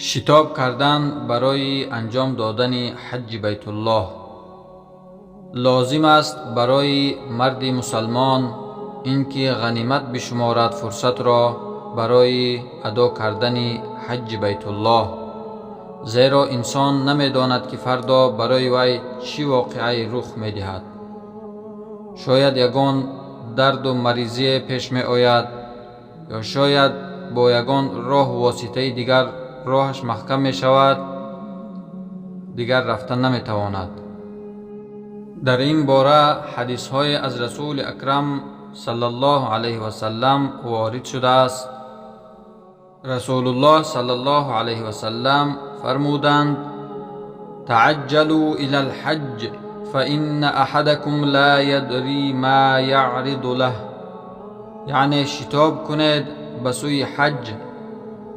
Шитоб кардан барои анҷом додани ҳаҷҷи Байтуллоҳ. Лозим аст барои марди мусалмон ин ки ғанимат бишуморад фурсатро барои адо кардани ҳаҷҷи Байтуллоҳ, зеро инсон намедонад, ки фардо барои вай чӣ воқеае рух медиҳад. Шояд ягон дарду маризие пеш меояд ё шояд бо ягон роҳу воситаи дигар роҳаш маҳкам мешавад, дигар рафта наметавонад. Дар ин бора ҳадисҳое аз Расули Акрам саллаллоҳу алайҳи васаллам ворид шудааст. Расулуллоҳ саллаллоҳу алайҳи васаллам фармуданд: تعجلوا إلى الحج فإن أحدكم لا يدري ما يعرض له. Яъне шитоб кунед ба сӯи ҳаҷ,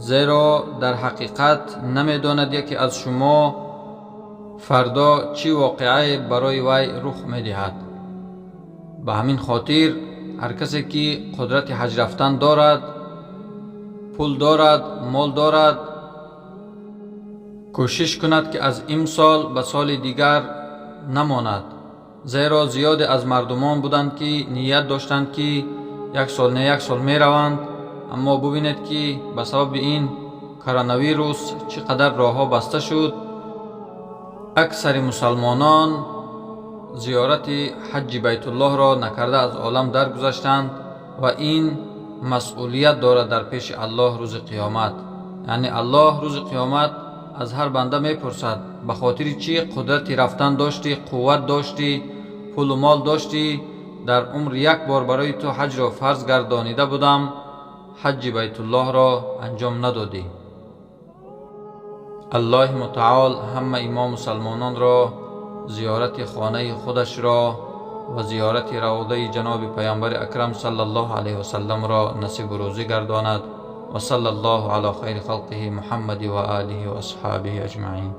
зеро дар ҳақиқат намедонад яке аз шумо фардо чӣ воқеае барои вай рух медиҳад. Ба ҳамин хотир ҳар касе ки қудрати ҳаҷ рафтан дорад, пул дорад, мол дорад, кӯшиш кунад, ки аз имсол ба соли дигар намонад, зеро зиёде аз мардумон буданд, ки ният доштанд, ки як сол не, як сол мераванд, аммо бубинед, ки ба сабаби ин коронавирус чӣ қадар роҳҳо баста шуд. Аксари мусалмонон зиёрати ҳаҷҷи Байтуллоҳро накарда аз олам даргузаштанд ва ин масъулият дорад дар пеши Аллоҳ рӯзи қиёмат. Яъне Аллоҳ рӯзи қиёмат аз ҳар банда мепурсад: ба хотири чӣ қудрати рафтан доштӣ, қувват доштӣ, пулу мол доштӣ, дар умр як бор барои ту ҳаҷро фарз гардонида будам, ҳаҷҷи Байтуллоҳро анҷом надодӣ? Аллоҳи мутаол ҳамаи мо мусалмононро зиёрати хонаи худашро ва зиёрати равзаи ҷаноби Паёмбари Акрам саллаллоҳу алайҳи васалламро насибу рӯзӣ гардонад. Ва саллаллоҳу ала хайри халқиҳи Муҳаммади ва олиҳи ва асҳобиҳи аҷмаин.